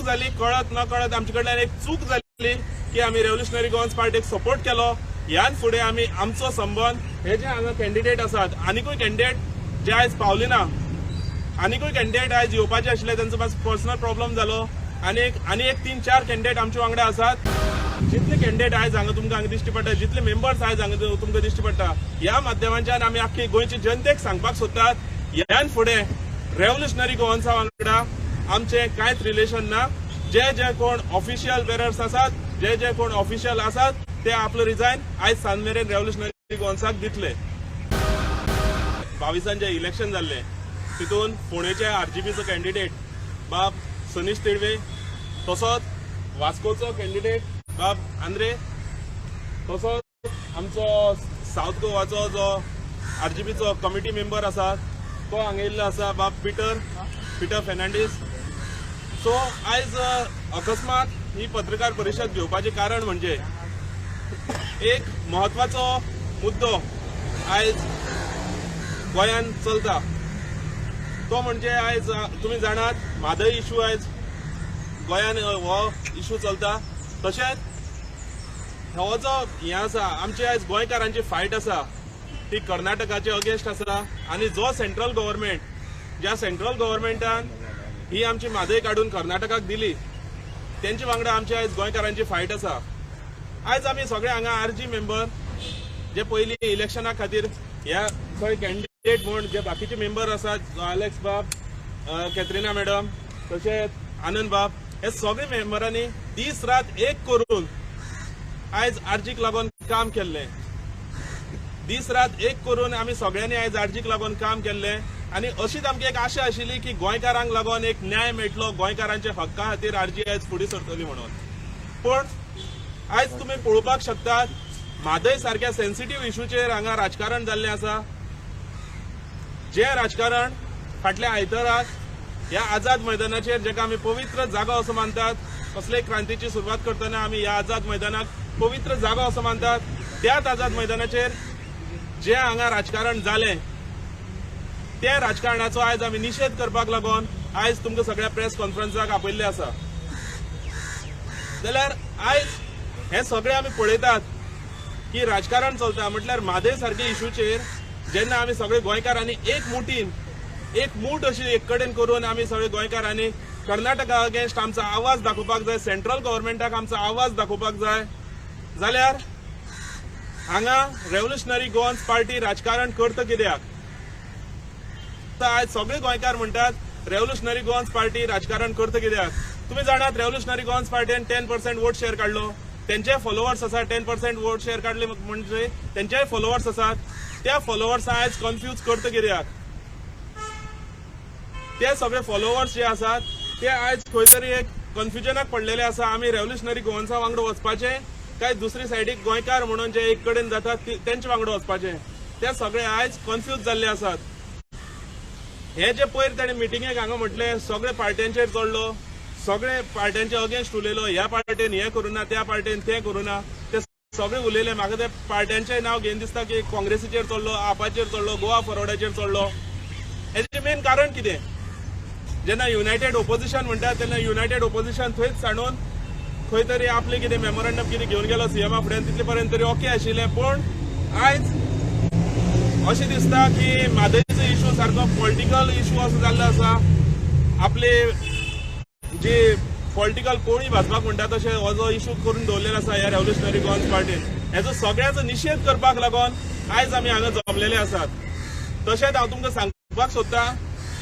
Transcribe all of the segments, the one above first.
जाली, कळत न कळत आमचे कडल्यान एक चूक जाली की आमी रेव्होल्युशनरी गोवन्स पार्टीक सपोर्ट केलो. ह्यान फुडें आमी आमचो संबंद हे जे हांगा कॅन्डिडेट आसात, आनिकूय कॅन्डिडेट जे आयज पावले ना, आनिकूय कॅन्डिडेट आयज येवपाचे आशिल्ले, तांचो मातसो पर्सनल प्रॉब्लम जालो. आनी एक 3-4 कॅन्डिडेट आमचे वांगडा आसात. जितले कॅन्डिडेट आयज हांगा तुमकां हांगा दिश्टी पडटा, जितले मेंबर्स आयज हांगा तुमकां दिश्टी पडटा, ह्या माध्यमांच्यान आमी आख्खी गोंयची जनतेक सांगपाक सोदतात, ह्यान फुडें रेव्होल्युशनरी गोवन्सा वांगडा आमचें कांयच रिलेशन ना. जे जे कोण ऑफिशियल बेरर्स आसात, जे जे कोण ऑफिशियल आसात ते आपलो रिजायन आयज सांज मेरेन रेव्होल्युशनरी गोवन्साक दितले. 22 जे इलेक्शन जाल्लें तितून फोंडेचे आरजीपीचो कॅन्डिडेट बाब सनीश तिडवे, तसोच वास्कोचो कॅन्डिडेट बाब आंद्रे, तसोच आमचो सावथ गोवाचो जो आरजीपीचो कमिटी मेंबर आसा तो हांगा येयल्लो आसा बाब पिटर फेर्नांडीस. सो आयज अकस्मात ही पत्रकार परिशद घेवपाचें कारण म्हणजे एक म्हत्वाचो मुद्दो आयज गोंयांत चलता, तो म्हणजे आयज तुमी जाणात म्हादय इशू आयज गोंयांत हो इशू चलता. तशेंच हो जो हें आसा आमची आयज गोंयकारांची फायट आसा ती कर्नाटकाचे अगेन्स्ट आसा. आनी जो सेंट्रल गव्हर्मेंट, ज्या सेंट्रल गव्हर्मेंटान ही आमची म्हादय काडून कर्नाटकाक दिली, तेंचे वांगडा आमची आयज गोंयकारांची फायट आसा. आयज आमी सगळे हांगा आरजी मेंबर जे पयलीं इलेक्शना खातीर ह्या सगळे कॅन्डिडेट म्हूण जे बाकीचे मेंबर आसात, आलेक्स बाब, कॅथरिना मॅडम, तशेंच आनंद बाब, हे सगळे मेंबरांनी दीस रात एक करून आयज आरजीक लागून काम केल्लें. दीस रात एक करून आमी सगळ्यांनी आयज आरजीक लागून काम केल्लें. आनी अशीच आमची एक आशा आशिल्ली की गोंयकारांक लागून एक न्याय मेळटलो, गोंयकारांच्या हक्का खातीर आरजी आयज फुडें सरतली म्हणून. पूण आयज तुमी पळोवपाक शकतात म्हादय सारक्या सेन्सिटीव इशूचेर हांगा राजकारण जाल्लें आसा. जें राजकारण फाटल्या आयताराक ह्या आझाद मैदानाचेर, जेका आमी पवित्र जागो असो मानतात, कसलेय क्रांतीची सुरवात करतना आमी ह्या आझाद मैदानाक पवित्र जागो असो मानतात, त्याच आझाद मैदानाचेर जें हांगा राजकारण जालें त्या राजकारणाचो आयज आमी निशेध करपाक लागून आयज तुमकां सगळ्या प्रेस कॉन्फरन्साक आपयल्ले आसा. जाल्यार आयज हे सगळे आमी पळयतात की राजकारण चलता, म्हटल्यार म्हादय सारके इशूचेर जेन्ना आमी सगळे गोंयकारांनी एक मुठीन एक मूठ अशी एक कडेन करून आमी सगळे गोंयकारांनी कर्नाटका अगेन्स्ट आमचो आवाज दाखोवपाक जाय, सेंट्रल गव्हर्मेंटाक आमचो आवाज दाखोवपाक जाय, जाल्यार हांगा रेव्होल्युशनरी गोवन्स पार्टी राजकारण करता कित्याक? आयज सगळे गोंयकार म्हणटात रेव्होल्युशनरी गोवन्स पार्टी राजकारण करता कित्याक? तुमी जाणात रेव्होल्युशनरी गोवन्स पार्टीन 10% वोट शेअर काडलो, तेंचे फॉलोवर्स आसात, 10% वोट शेअर काडले म्हणजे तेंचेय फॉलोवर्स आसात. त्या फॉलोवर्स आयज कन्फ्यूज करता कित्याक? ते सगळे फॉलोवर्स जे आसात ते आयज खंय तरी एक कन्फ्युजनाक पडलेले आसा, आमी रेव्होल्युशनरी गोवन्सा वांगडा वचपाचे काय दुसरी सायडीक गोंयकार म्हणून जे एक कडेन जातात तेंचे वांगडा वचपाचे? ते सगळे आयज कन्फ्यूज जाल्ले आसात. हे जे पयर ताणें मिटिंगेक हांगा म्हटलें, सगळे पार्ट्यांचेर चडलो, सगळे पार्ट्यांचे अगेन्स्ट उलयलो, ह्या पार्टेन हें करूं ना, त्या पार्टेन तें करूं ना, ते सगळे उलयले. म्हाका त्या पार्ट्यांचें नांव घेवन दिसता की काँग्रेसीचेर चडलो, आपाचेर चडलो, गोवा फॉरवर्डाचेर चडलो. हेजें मेन कारण कितें? जेन्ना युनायटेड ओपोजिशन म्हणटात तेन्ना युनायटेड ओपोजिशन थंयच सांडून खंय तरी आपलें कितें मेमोरंडम कितें घेवन गेलो सीएमा फुड्यान, तितले पर्यंत तरी ओके आशिल्लें. पूण आयज अशें दिसता की म्हादयचो इशू सारको पॉलिटिकल इशू असो जाल्लो आसा. आपले जे पॉलिटिकल कोळी भाजपाक म्हणटा तशें हो जो इशू करून दवरलेलो आसा ह्या रेव्होल्युशनरी गोवन्स पार्टीन, हेजो सगळ्यांचो निशेध करपाक लागून आयज आमी हांगा जमलेले आसात. तशेंच हांव तुमकां सांगपाक सोदता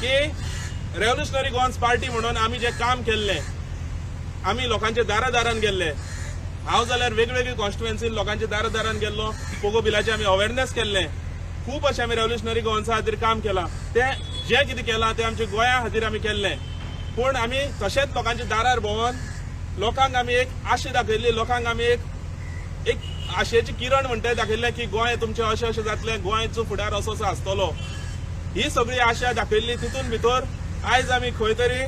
की रेव्होल्युशनरी गोवन्स पार्टी म्हणून आमी जें काम केल्लें, आमी लोकांच्या दारा दारान गेल्ले. हांव जाल्यार वेगवेगळे कॉन्स्टिट्युएन्सीन लोकांच्या दारा दारान गेल्लो, पोगो बिलाचें आमी अवेरनेस केल्लें, खूब अशें आमी रेव्होल्युशनरी गोवन्सा खातीर काम केलां. तें जें कितें केलां तें आमच्या गोंया खातीर आमी केल्लें. पूण आमी तशेंच लोकांच्या दारार भोंवन लोकांक आमी एक आशा दाखयल्ली, लोकांक आमी एक आशेची किरण म्हणटा दाखयल्लें की गोंय तुमचें अशें अशें जातलें, गोंयचो फुडार असो असो आसतलो, ही सगळी आशा दाखयल्ली. तितून भितर आयज आमी खंय तरी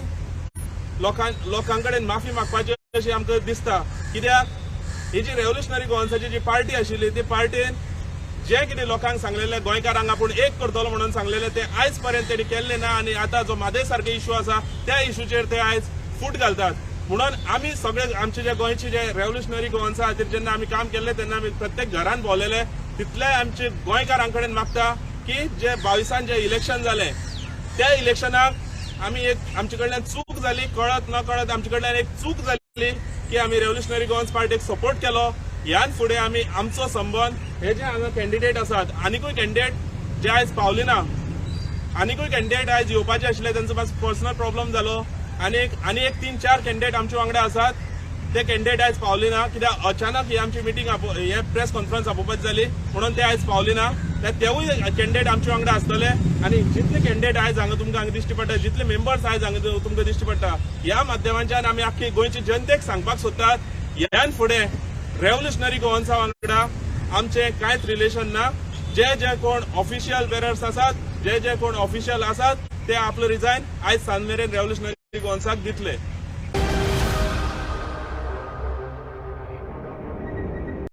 लोकां कडेन माफी मागपाची अशी आमकां दिसता. कित्याक ही जी रेव्होल्युशनरी गोवन्साची जी पार्टी आशिल्ली ती पार्टीन जें कितें लोकांक सांगलेलें गोंयकारांक आपूण एक करतलो म्हणून सांगलेलें तें आयज पर्यंत तेणी केल्लें ना. आनी आतां जो म्हादय सारके इशू आसा त्या इशूचेर ते आयज फूट घालतात. म्हणून आमी सगळे आमचे जे गोंयचे जे रेव्होल्युशनरी गोवन्सा खातीर जेन्ना आमी काम केल्लें तेन्ना आमी प्रत्येक घरान भोंवलेले. तितले आमचे गोंयकारां कडेन मागता की जे 22 जे इलेक्शन जालें त्या इलेक्शनाक आमी एक आमचे कडल्यान चूक जाली, कळत न कळत आमचे कडल्यान एक चूक जाली की आमी रेव्होल्युशनरी गोवन्स पार्टीक सपोर्ट केलो. ह्यान फुडें आमी आमचो संबंद हे जे हांगा कॅन्डिडेट आसात, आनिकूय कॅन्डिडेट जे आयज पावले ना, आनिकूय कॅन्डिडेट आयज येवपाचे आशिल्ले, तांचो मातसो पर्सनल प्रॉब्लम जालो. आनी एक 3-4 कॅन्डिडेट आमचे वांगडा आसात, ते कॅन्डिडेट आयज पावले ना कित्याक अचानक ही आमची मिटींग, हे प्रेस कॉन्फरन्स आपोवपाची जाली म्हणून ते आयज पावले ना. तेवूय कॅन्डिडेट आमचे वांगडा आसतले. आनी जितले कॅन्डिडेट आयज हांगा तुमकां हांगा दिश्टी पडटा, जितले मेंबर्स आयज हांगा तुमकां दिश्टी पडटा, ह्या माध्यमांच्यान आमी आख्खी गोंयची जनतेक सांगपाक सोदतात, ह्यान फुडें रेव्होल्युशनरी गोवन्सा वांगडा आमचें कांयच रिलेशन ना. जे जे कोण ऑफिशियल बेरर्स आसात, जे जे कोण ऑफिशियल आसात ते आपलो रिजायन आयज सांज मेरेन रेव्होल्युशनरी गोवन्साक दितले.